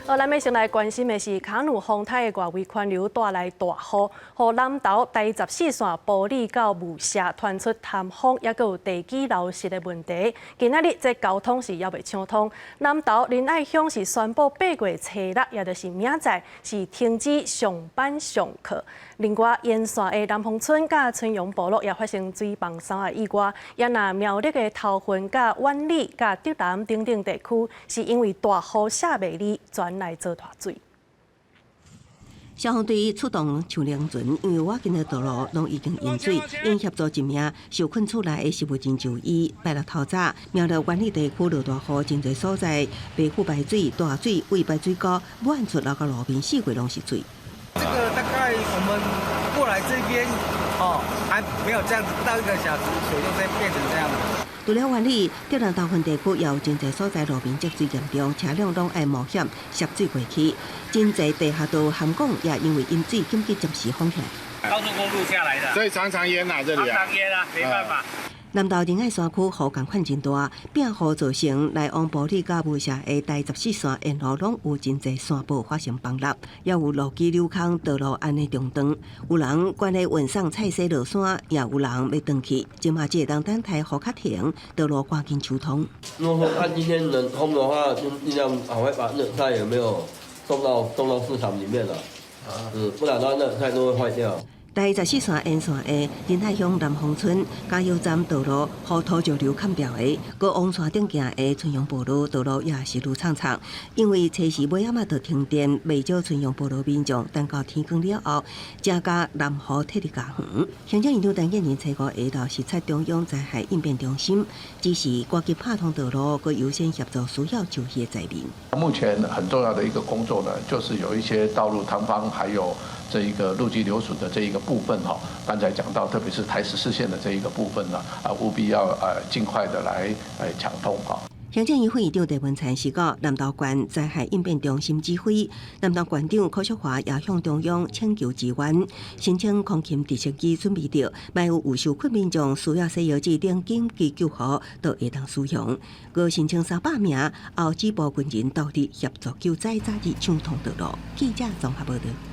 好，咱欲先來關心的是卡努風颱的外圍環流帶來大雨，予南投台十四線埔里到霧社傳出塌方，抑閣有地基流失的問題。今仔日這交通是猶未暢通。南投仁愛鄉是宣布8月初六，也就是明仔載，是停止上班上課。另外，沿線的南豐村佮春陽部落也發生水崩山的意外，也若苗栗的頭份佮苑裡佮竹南等等地區，是因為大雨下袂離，全來做大水。消防隊出動搶靈船，因為外近的道路攏已經淹水，𪜶協助一名受困厝內的失物人就醫。拜六透早，苗栗苑裡地區落大雨，真濟所在白虎排水大水，為排水溝滿出流到路面，四圍攏是水。這個大概我們過來這邊，哦，還沒有這樣子，不到一個小時，水就變變成這樣子。除了苑裡，竹南頭份地區也有真濟所在路面積水嚴重，車輛攏愛冒險涉水過去。真濟地下道涵港也因為淹水緊急暫時封起來。高速公路下來的，所以常常淹啊，這裡啊。常常淹啊，沒辦法。南投仁愛山區雨仝款真大，變雨造成來往埔里佮霧社的台十四線沿路攏有真濟山坡發生崩塌，也有路基溜空，道路按呢中斷。有人趕咧運送菜蔬落山，也有人欲轉去。這馬只會當等待雨較停，道路趕緊疏通。如果說看今天能通的話，就盡量趕快把那菜有沒有送到市場裡面了。不然的話，那菜都會壞掉。台十四線沿線的仁愛鄉南豐村加油站道路，予土石流崁掉的，閣往山頂行的春陽部落道路也是愈淙淙。因為初時尾仔嘛就停電，袂少春陽部落民眾等到天光了後，才共南雨撤離家園。行政院長陳建仁初五下晝視察中央災害應變中心，指示趕緊拍通道路，閣優先協助需要救援的災民。目前很重要的一個工作呢，就是有一些道路塌方，還有這一個路基流損的這一個部分哈，剛才講到，特別是台十四線的這一個部分呢，啊，務必要盡快的來搶通哈。行政院副院長鄭文燦是到南投縣災害應變中心指揮，南投縣長柯淑華也向中央請求支援，申請空勤直升機準備著，萬一有受困民眾需要西藥劑等緊急救護，都會當使用。閣申請300名後指部軍人到佇協助救災，早日暢通道路。記者綜合報道。